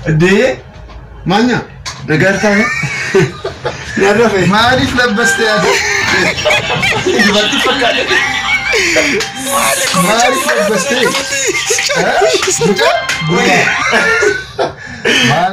Dee maanya nagartaa narrafe Maaliif labbaste ati? Dubartii fakkaate. Maaliif labbaste? Mucaa? Gurbaa. Maal?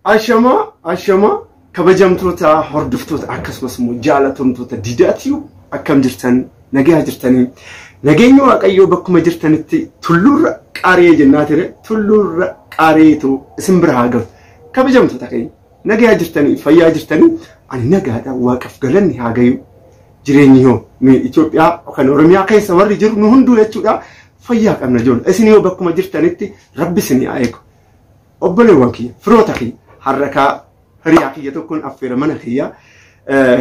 Ashamaa ashamaa kabajamtoota hordoftoota akkasumas immoo jaalatamtoota didaatiyu akkam jirtan nagaa jirtanii nageenya waaqayyoo bakkuma jirtanitti tulluurra qaaree jennaa ture tulluurra qaareetu isin bira haa galu. Kabajamtoota keenya nagaa jirtanii fayyaa jirtanii ani nagaadha waaqaaf galanni haa gayu. Jireenyi hoo Itoophiyaa yookaan Oromiyaa keessa warri jiru nu hunduu jechuudha fayyaa qabna ijoollee. Isin yoo bakkuma jirtanitti rabbi isin haa eegu. Obboleewwan kiyya firoota kiyya harrakaa hiriyaa kiyya tokkoon affeera mana kiyya.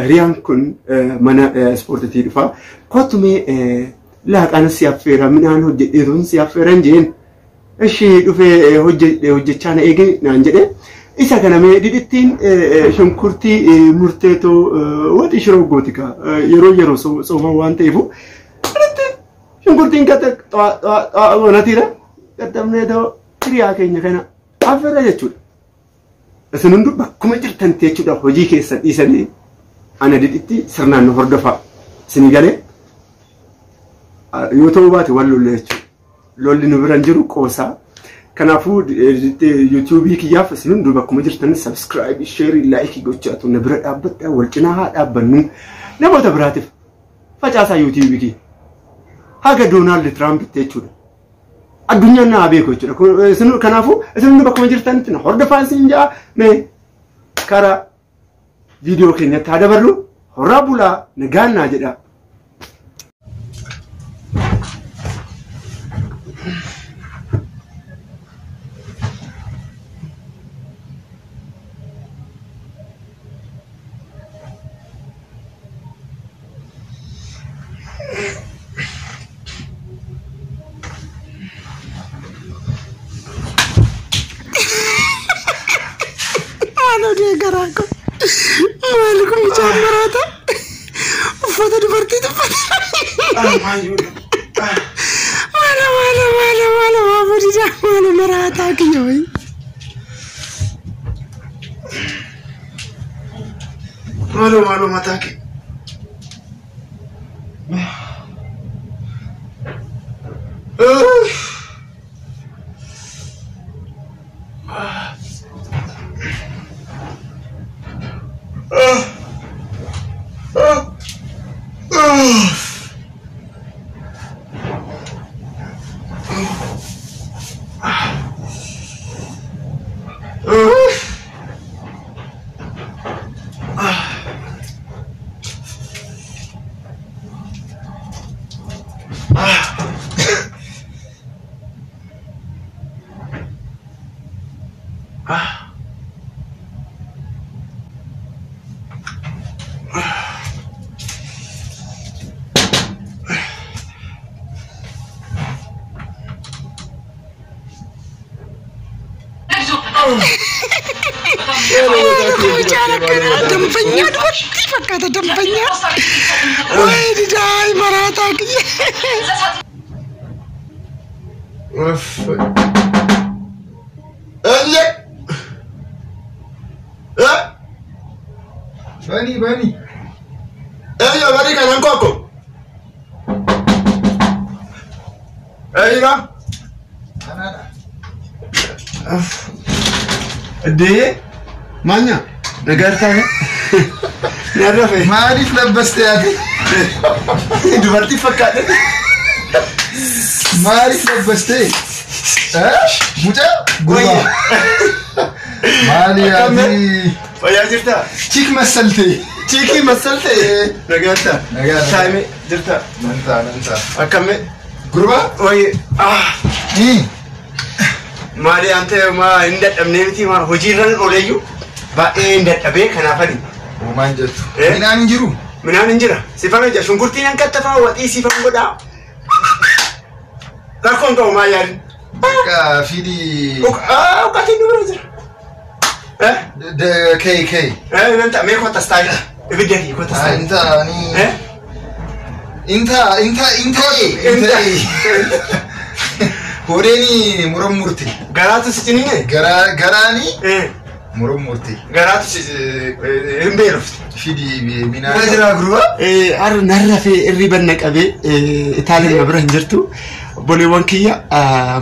Hiriyaan kun mana ispoortiitii dhufa. Kottu mee laaqana si affeera midhaan hojjedheetuun si affeeran jeen. Ishee dhufee hojjechaa na eege naan jedhe. Isa kana mee dhidhittiin shunkurtii murteetoo waxii shiroo gooti kaa yeroo yeroo sooman waan ta'eefu. Shunkurtiin gata xaa'aa qaxxabneetoo hiriyaa keenya kana affeera jechuudha. Isin hunduu bakkuma jirtan jechuudha hojii keessan dhiisanii ana didhitti sirnaan nu hordofaa. Isinii galee yoo ta'uu baate wal lolle jechuudha. Lolli nu biran jiru qoosaa. Kanaafuu yuutuubii kiyyaaf isin hunduu bakkuma jirtan sabskiraayibii, sheerii, laayikii gochaatu na bira dhaabbadhaa wal cinaa haa dhaabbannu. Namoota biraatiif facaasaa yuutuubii kiyya. Haga Doonaald Tiraampitti jechuudha. Addunyaan na beeku jechuudha. Kanaafuu isin hundi bakkuma jirtanitti na hordofaa isin ja'a mee karaa viidiyoo keenyatti haa dabarru horaa bulaa nagaan naa jedha. Maal kun mucaan maraata? Uffata dubartiitu uffata. Maala maala maala maala maala didaa maala maraataa kiyya wayi. Maaloo maaloo mataa kee. Mucaan akkanaa dambanyaa dubartii fakkaata dambanyaa. Wayi didaa maraataa kiyya. Bani bani. Eeyyo bari kanan koko. Eeyyo. Anaadha. Dee maanya nagartaa narrafe. Maaliif labbaste ati? Dubartii fakkaate. Maaliif labbaste? Mucaa? Gurbaa. Maali ati? Fayyaa jirtaa? Chiik massalte. Chiikii massalte. Nagartaa. Nagaa. Taa'imee jirtaa? Nan ta'a nan ta'a. Akkamee? Gurbaa? Wayi maali ante maa hin dadhabnee miti maa hojiirran ooleyyuu baay'ee hin dadhabee kanaafani. Uumaan jettu. Eh? Midhaan hin jiru. Midhaan hin jira. Sifame jira. Shunkurtiin an kattafaa waxii sifan godhaa. Rakkoon qabu maa yaadin. Bakka fidi. Uqatiin nu bira jira. Eh? Kee kee. Eh nan ta'a mee kottas taa'e. Ibidda kee kottas taa'e. Inta ni. Eh? Inta inta inta inta. Horeeni muran murti. Garaatu si ciniine? Garaani Eh. muran murti. Garaatu si hin beelofte. Fidi midhaan. Jira gurbaa? Har'a narra fee irri banna qabee Itaaliin na bira hin jirtu. Obboleewwan kiyya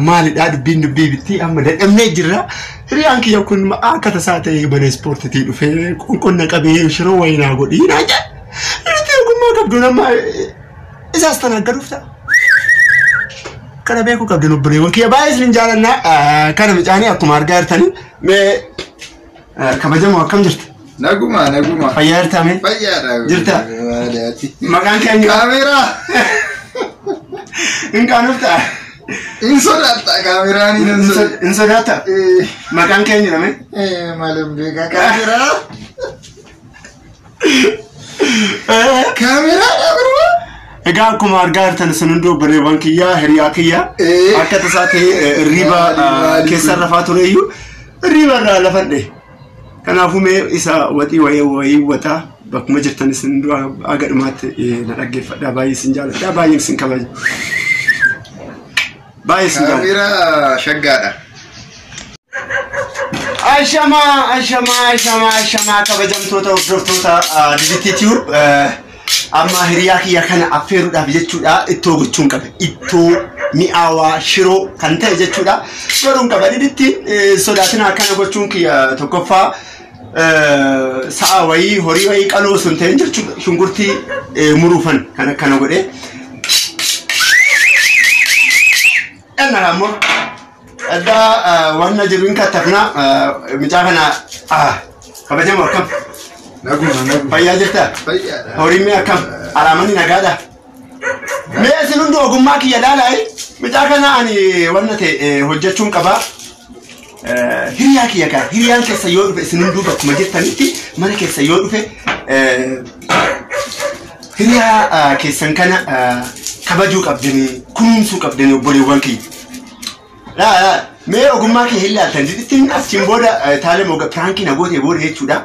maalidhaa dubbiin dubbii bitti amma dadhabnee jirra. Hiriyaan kiyya kun akka tasaa ta'e mana ispoortiitii dhufee qonqonna qabee shiroo wayinaa godhii naa jedhe. Nuti ogummaa qabdu nama isaas tanaggaduuf ta'a. Kana beekuu qabdu obboleewwan kiyya baay'ee isin jaalannaa kana micaanii akkuma argaa jirtanii mee kabajamoo akkam jirta? Naguma naguma. Fayyaa jirtaa mee? Fayyaadha. Jirta? Maali ati? Maqaan keenya Kaameraa. hin qaanuuf ta'a. Hin sodaata kaameraan hin sodaata. Hin sodaata? Maqaan keenya jedhame? Maalum beekaa kaameraa. Kaameraa gurbaa. Egaa akkuma argaa jirtan sun hundi obboleewwan kiyyaa hiriyaa kiyyaa akka tasaa ta'e irriba Maali, keessa rafaa ture iyyuu irriba irraa lafan dhee. Kanaafuu mee isa waxii wayii wayii waxaa bakkuma jirtan isin hunduu haga dhumaatti na dhaggeeffadhaa baay'ee isin jaaladha baay'ee isin kabaja. Baay'ee isin jaaladha. Kaameraa shaggaadha. Ashamaa ashamaa ashamaa ashamaa kabajamtoota hordoftoota Diditti Tube amma hiriyaa kiyya kana affeeruudhaaf jechuudha ittoo gochuun qabe ittoo mi'aawaa shiroo kan ta'e jechuudha godhuun qaba Diditti sodaatina akkana gochuun kiyya tokkoffaa sa'a wayii horii wayii qaluu sun ta'in jechuudha shunkurtii muruufan kan akkana godhe. Dhanna ammoo addaa wanna jiru hin kattafna mucaa kana kabajamoo akkam Naguma naguma. fayyaa jirta Fayyaadha. horiin mee akkam alaamanni nagaadha mee isin hundi ogummaa kiyya laalaa mucaa kana ani wanna ta'e hojjechuun qaba hiriyaa kiyya kaa hiriyaan keessa yoo dhufe isin hunduu bakkuma jirtanitti mana keessa yoo dhufe hiriyaa keessan kana kabajuu qabdanii kunuunsuu qabdanii obboleewwan kiyya. Laa laa mee ogummaa kee hin laaltan didittiin achiin booda taalee moga piraankii na gootee booda jechuudha.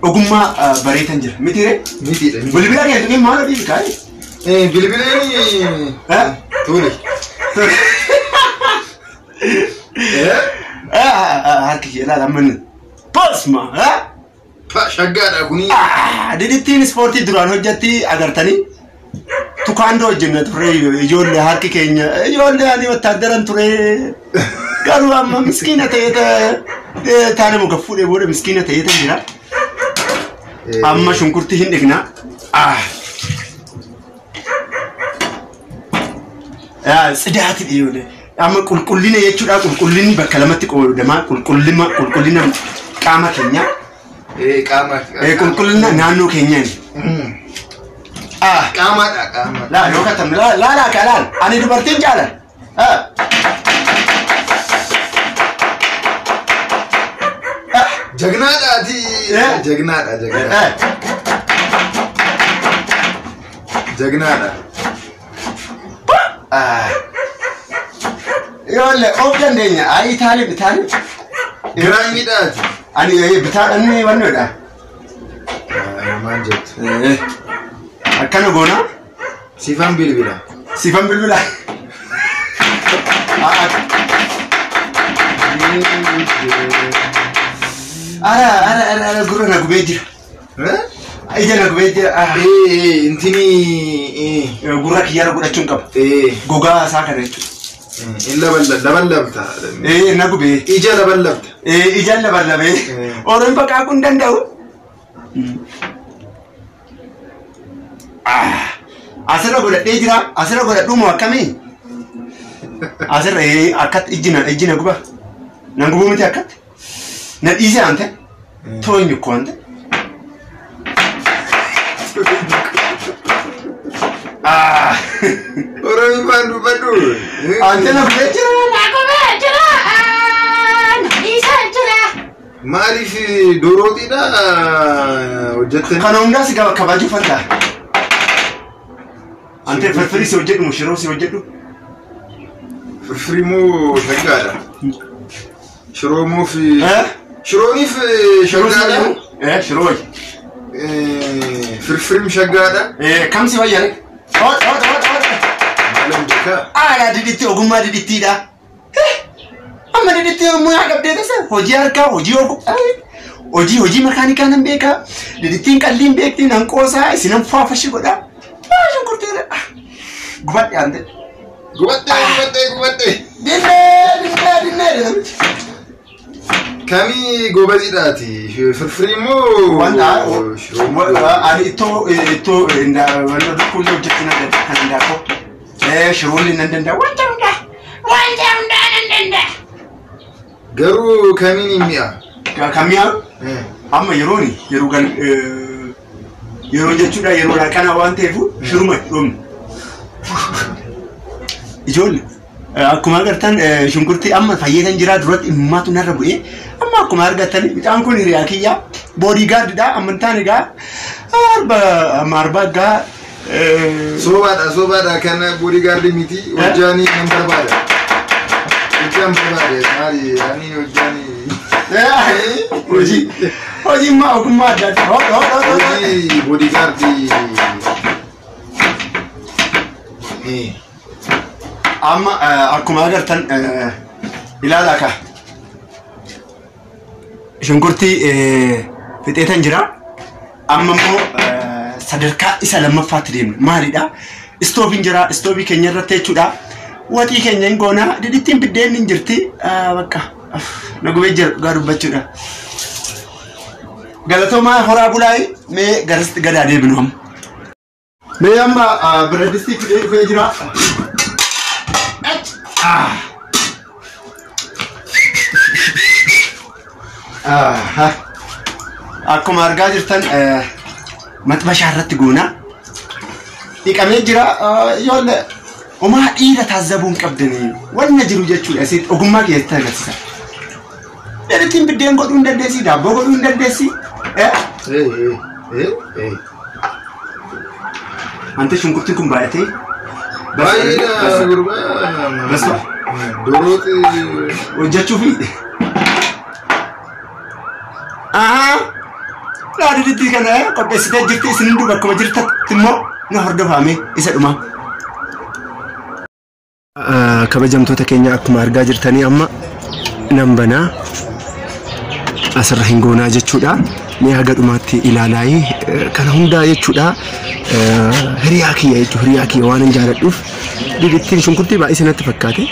Ogummaa bareetan jira mitiire Mitiidha. bilbila kee tuqee maal odii kaa'e? Bilbileen tole. Harki kee laala amma inni. Posma! Shaggaadha kuni. Didittiin ispoortii duraan hojjetti agartanii tukaandoo hojjenna turre ijoollee harki keenya ijoollee ani wattaaddaran ture garuu amma miskiina ta'ee taane muka fuudhee booda miskiina ta'ee tan jira. Amma shunkurtii hin dhiqna. Tsidaati dhiyoole. Amma qulqullina jechuudha qulqullinni bakka lamatti qoodama qulqullina qulqullina qaama keenyaa Qaama. Qulqullina naannoo keenyaan. Qaamadha qaama. Laa yoo katamne laa laa laa laa ani dubartiin jaalan. Jagnaadha ati. Jagnaadha jagnaadha. Jagnaadha. Ijoollee of dandeenya ayi taalib taalib. Giraanyiidha ati. Ani bitaadhaan wannoodha. Maal jettu? Akkana goona Sifan bilbila. Sifan bilbila. Ara ara ara ara gurra na gubee jira. Ija na gubee jira. Intini. Gurra kiyyaara godhachuun qaba. Gogaa isaa kana jechuudha. In labalabta. Na gubee. Ija labalabta. Ijaan labalabee. Oroon baqaaquu hin danda'u. Asirra godhadhee jira. Asirra godhadhuu moo akkamii? Asirra akkatti ijji na guba. Nan gubuu miti akkatti. Na dhiise ante. Tooyin ukkoo ante. Oromiffaan dubbadhu. Ante na gubee jira. Na gubee jira. Isa jira. Maaliif dorootiidha hojjettani? Kana hundaa si kabajuu fanta. Ante firfirii si hojjedhu moo shiroo si hojjedhu? Firfirii moo shaggaadha? Shiroo moo fi... Shirooniif shaggaadha? Shiroo wayya. Firfiriin shaggaadha? Kam si fayyade? Oot oot oot oot. Maalan beekaa? Aadaa didhitti ogummaa didhittiidha. Amma didhitti ogummaa qabdee tasa hojii harkaa hojii ogummaa hojii hojii makaanikaa nan beekaa. Didhittiin qalliin beekti nan qoosaa isinan faafashi godhaa. Shunkurtiidha. Gubadhe ante. Gubadhe gubadhe gubadhe. Dinnee dinnee dinnee. Kamii gobaziidhaati? Firfirii moo? Wanta ani ittoo ittoo wanta dukkuullee hojjechuu nan danda'a kan danda'a. Shiroollee nan danda'a wanta hundaa. Wanta hundaa nan danda'a. Garuu kamiin hin mi'a? Kan mi'aawu? Amma yerooni yeroo gal yeroo jechuudha yeroo laaqana waan ta'eef shiruma dhumne. Ijoollee akkuma agartan shunkurtii amma fayyeetan jira duratti immaatu narra bu'ee amma akkuma argattan midhaan kun hiriyaa kiyya boodigaardidha amantaan egaa arba amma arba egaa. Sobaadha sobaadha kan boodigaardi miti hojjaanii nan barbaada. Hojjaan barbaade maali ani hojjaanii. Hojii hojii immaa ogummaa adda addaa. Hojii boodigaardi. Amma akkuma agartan ilaalaa ka. Shunkurtii fixeetan jira. Amma immoo sadarkaa isa lammaffaatti deemna. Maalidha? Istoofiin jira. Istoofii keenya irratti jechuudha. Waxii keenya hin goona. Didittiin biddeen hin jirti. Bakka na gubee jira dhugaa dubbachuudha. Galatoomaa horaa bulaayi mee garasitti gadaa deebinu amma. Mee amma biradistii fidee dhufee jira. Akkuma argaa jirtan maxbashaa irratti goona. Dhiqamee jira ijoollee homaa dhiira taazabuu hin qabdanii wanna jiru jechuudha asitti ogummaa keessatti agarsiisa. Dheerittiin biddeen godhuu hin dandeessi, daabboo godhuu hin dandeessi. Ante shunkurtiin kun baay'atee. Baay'eedha gurbaa. Bas Dorooti hojjechuufi. Didittii kana qopheessitee jirti isin hunduu bakkuma jirtatti immoo na hordofame isa dhuma. Kabajamtoota keenya akkuma argaa jirtanii amma nan banaa asirra hin goonaa jechuudha. Mee haga dhumaatti ilaalaayii kana hundaa jechuudha. Hiriyaa kiyya jechuudha hiriyaa kiyya waan hin jaaladhuuf didittiin shunkurtii baay'ee natti fakkaate.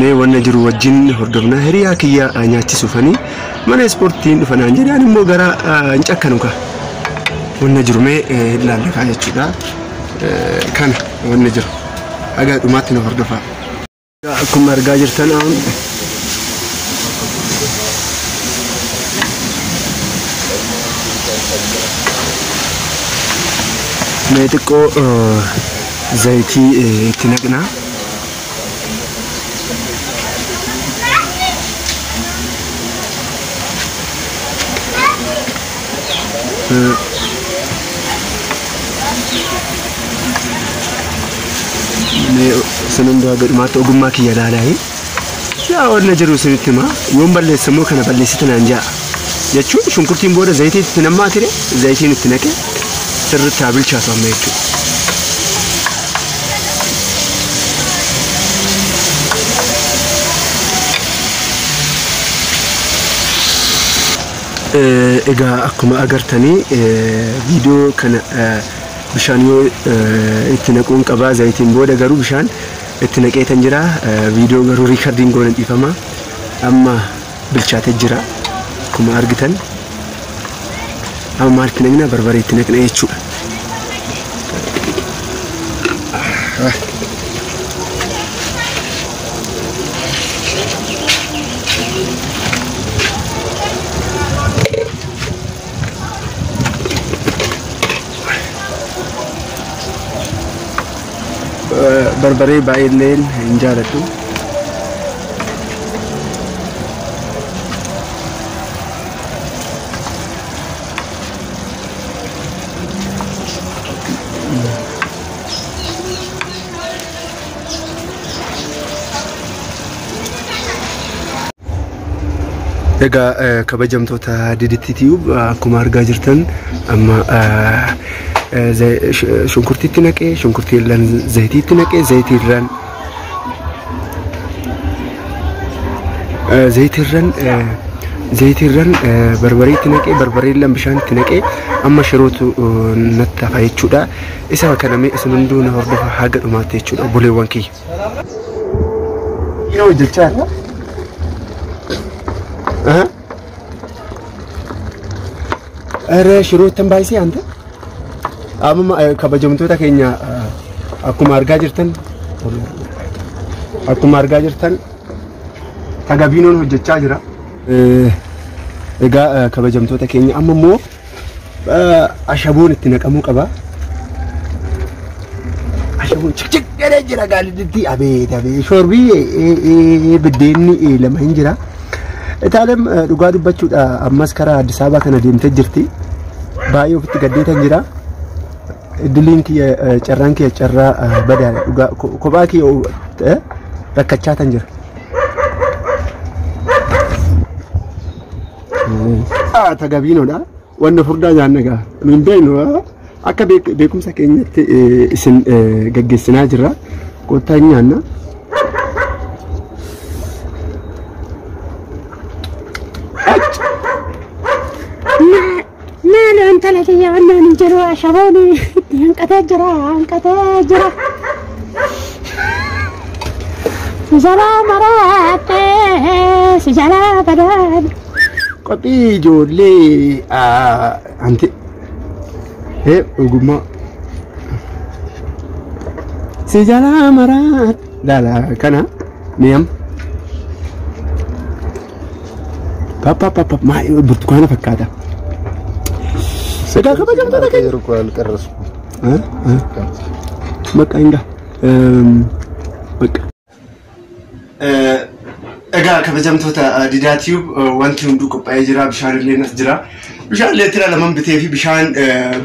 Mee wanna jiru wajjin hordofna hiriyaa kiyya nyaachisuufanii mana ispoortiin dhufanaan jedhaan immoo gara hin cakkanu ka. Wanna jiru mee ilaallakaa jechuudha. Kana wanna jiru haga dhumaatti na hordofaa. Akkuma argaa jirtan mee xiqqoo zayitii itti naqnaa. Sun hundaa gadhumaatti ogummaa kiyya ilaalaayi. Yaa wanna jiru isinitti himaa yoon balleesse immoo kana balleessitu naan ja'a. Jechuun shunkurtiin booda zayitii itti nammaa ture zayitiin itti naqe sirriitti haa bilchaatu amma jechuudha. Egaa akkuma agartanii viidiyoo kana bishaan yoo itti naquun qabaa zayitiin booda garuu bishaan itti naqeetan jira. Viidiyoo garuu riikardiin goona dhiifama. Amma bilchaatee jira akkuma argitan. Amma maal itti naqna barbaree itti naqna jechuudha. Barbaree baay'eelleen hin jaaladhu. Egaa kabajamtoota Diditti Tube akkuma argaa jirtan amma shunkurtiitti naqee, shunkurtii irraan zayitiitti naqee, zayitii irraan zayitii irraan barbareetti naqee, barbaree irraan bishaanitti naqee, amma shirootu natti hafa jechuudha. Isa kana mee isin hunduu na hordofa haga dhumaatti jechuudha, obboleewwan kiyya. Yeroo hojjechaa irra. ኧረ ሽሮትን ባይሴ አንተ amma kabajamtoota keenya akkuma argaa jirtan tagabiinoon hojjechaa jira. Egaa kabajamtoota keenya amma immoo ashaboon itti naqamuu qaba. Ashaboon cikcik jedhee jira gaalitti, abeet abeet, shorbii biddeenni lama hin jira. Itaalem dhugaa dubbachuudha ammas karaa Addis Ababaa kana deemtee jirti. Baay'ee ofitti gaddeetan jira. Idiliin kiyya, carraan kiyya carraa badaadha, dhugaa kophaa kiyya rakkachaa tan jira. Tagabiinoodha. Wanna furdaa nyaanna gaa. Nu hin beeknu, akka beekumsa keenyatti isin gaggeessinaa jirra. Kottaa hin nyaanna. Maali intala kiyya, wannaan hin jiru, ashaboon itti hanqatee jira, hanqatee jira. Si jalaa maraatee, si jalaa badaan. Qophii ijoollee anti ogummaa si jalaa maraa laala kana mi'am papa papa maa burtukaana fakkaata. Egaa kabajamtoota keenya. እኮ አልቀረስኩም። Bakka hinga bakka. Egaa kabajamtoota Didaa Tube, wanti hunduu qophaa'ee jira, bishaan illee as jira. Bishaan leetira 2 bitee fi bishaan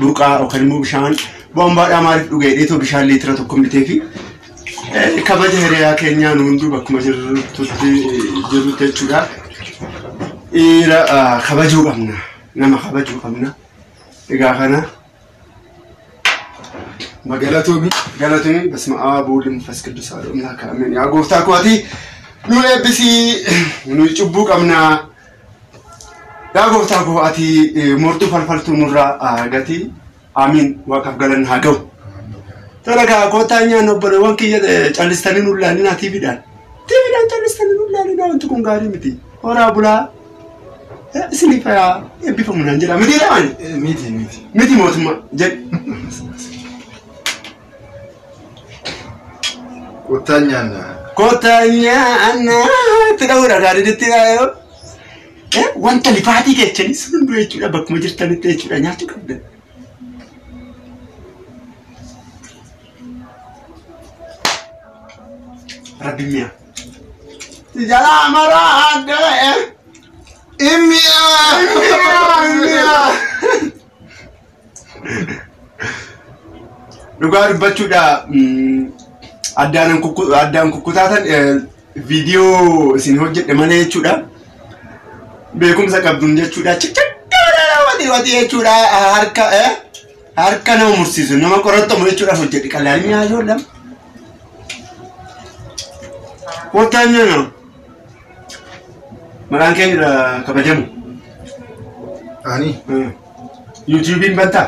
burqaa yookaan immoo bishaan boombaadhaa maaliif dhuga jedheetoo bishaan leetira 1 bitee fi kabaja hiriyaa keenyaa nu hunduu bakkuma jirrutti jirrutti jechuudha. Dhiira kabajuu qabna, nama kabajuu qabna. Egaa kana Galatoomi. Galatoomi. በስመ አብ ወወልድ ወመንፈስ ቅዱስ አሐዱ አምላክ አሜን። Yaa gooftaa koo ati nu eebbisii, nu cubbuu qabna. Yaa gooftaa koo ati mortuu falfaltuu nurraa gati. Amiin, waaqaaf galanni haa ga'u. Tole kottaa nyaannu, obboleewwan kiyya, callistanii nu ilaalinaa tiiviidhaan. Tiiviidhaan callistanii nu ilaalinaa, wanti kun gaarii miti. Horaa bulaa, isiniif haa eebbifamu naan jedha. Miti lamaan? Miti miti. Miti mootummaa jedhi. Kottaa nyaanna. Kottaa nyaanna itti dha'uudha gaariitti yoo. Wanta lifaatii keessanis hunduu jechuudha, bakkuma jirtanitti jechuudha, nyaachuu qabdan. Rabbi mi'a. Jalaa maraa adda. Immiyaa! Mi'a. Dhugaa dubbachuudha addaan kukkutaatan viidiyoo isin hojjedhe malee jechuudha. Beekumsa qabduun jechuudha. Wati wati jechuudha, harka nama mursiisu, nama qorattamu jechuudhaaf hojjedhe, qallaan mi'aa ijoollee. Kottaa nyaanna. Maqaan keenya kabajamu. Ani. YouTube'n bantaa?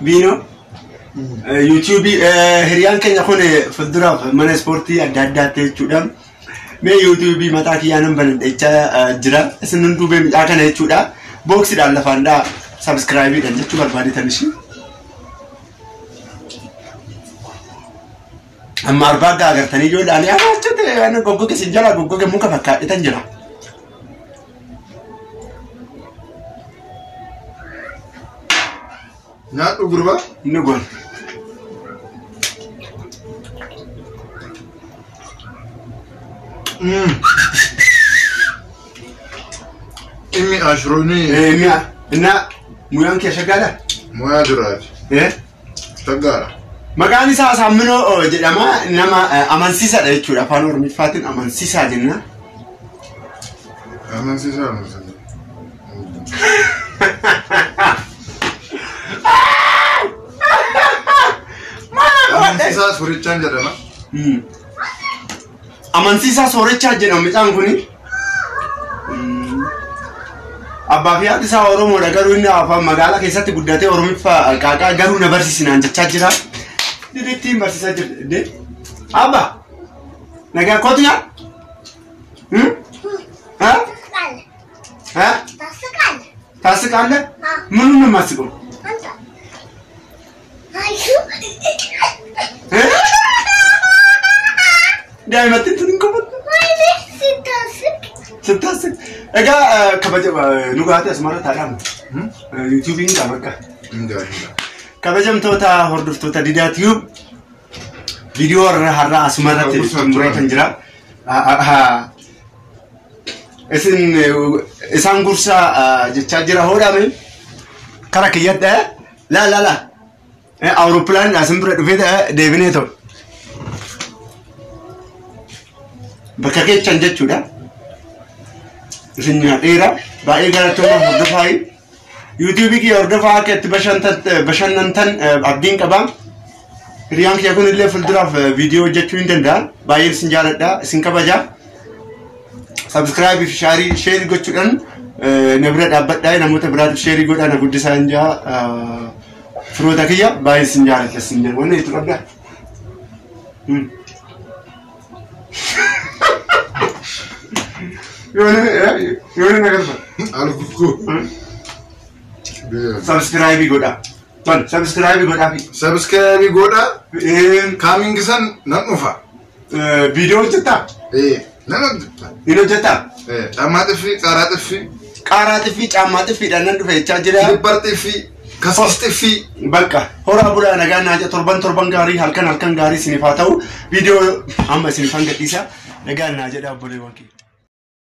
Biinoo. YouTube hiriyaan keenya kun fuulduraaf mana ispoortii adda addaatti jechuudha. Mee YouTube mataa kiyyaa nan banadha jira. Isin hunduu mucaa kana jechuudha. Booksiidhaan lafaan dhaa, subscribeidhaan jechuu barbaadetan ishii. Amma arbaa gaa agartanii ijoollee ani goggoge sin jala goggoge muka fakkaadhetan jira. Nyaadhu gurbaa. Inni goon. Inni ashiroonii Mi'a innaa muuyaan kee shaggaadha? Moyaa jiraati. Shaggaadha. Maqaan isaa Asaamminoo jedhama. Nama amansiisaadha jechuudha. Afaan Oromiffaatiin amansiisaa jenna. Amansiisaa amansiisaa. Amansiisaa Soorichaan jedhama. Amansiisaa Soorichaa jedhama mucaan kuni. Abbaa fi haati isaa Oromoodha garuu inni afaan magaalaa keessatti guddatee Oromiffaa qaaqaa garuu na barsiisinaan jechaa jira. Didittiin barsiisaa jira. Abba nagaa kootu nyaa? ታስቃለህ? ምኑን ነው የማስቀው? ስታስቅ egaa kabaja dhugaatii asumarratti haa dhaabu. Yuutuubiin qaba bakka. Kabajamtoota hordoftoota Didaa Tube viidiyoo har'aa asumarratti xumuree kan jira. Isin isaan gursaa jechaa jira hodhame kara kiyyadha laa laa laa awurooppilaaniin asin bira dhufee deebinee ta'u. Bakka keechan jechuudha. Isin nyaadheera baay'ee galatooma hordofaa yuutuubii kiyya hordofaa akka itti bashannantan abdiin qaba. Hiriyaan kiyya kun illee fuulduraaf viidiyoo hojjechuu hin danda'a. Baay'een isin jaaladha isin kabaja. Sabskraayibii fi sheerii gochuudhaan na bira dhaabbadhaa namoota biraatiif sheerii godhaa na guddisaa hin jaa firoota kiyya baay'een isin jaaladha isin jedhu wanni itti qabdaa. የሆነ ነገር አልኩህ እኮ። ሰብስክራይብ ጎዳ ሰብስክራይብ ጎዳ Sabskiraayibii godhaa. Kaamiin kisan nan dhufa. ቪዲዮ hojjeta Nan hojjeta. hin hojjeta Caammaa xiffii, qaaraa xiffii, qaaraa xiffii caammaa xiffiidhaan nan dhufe jechaa jira. Slipper xiffii, kasis xiffii. Bakka horaa bulaa nagaa naa torban torban gaarii halkan halkan gaarii isiniif haa ta'u viidiyoo amma isiniif hanga dhiisa nagaa naa jedha obboleewwan kiyya.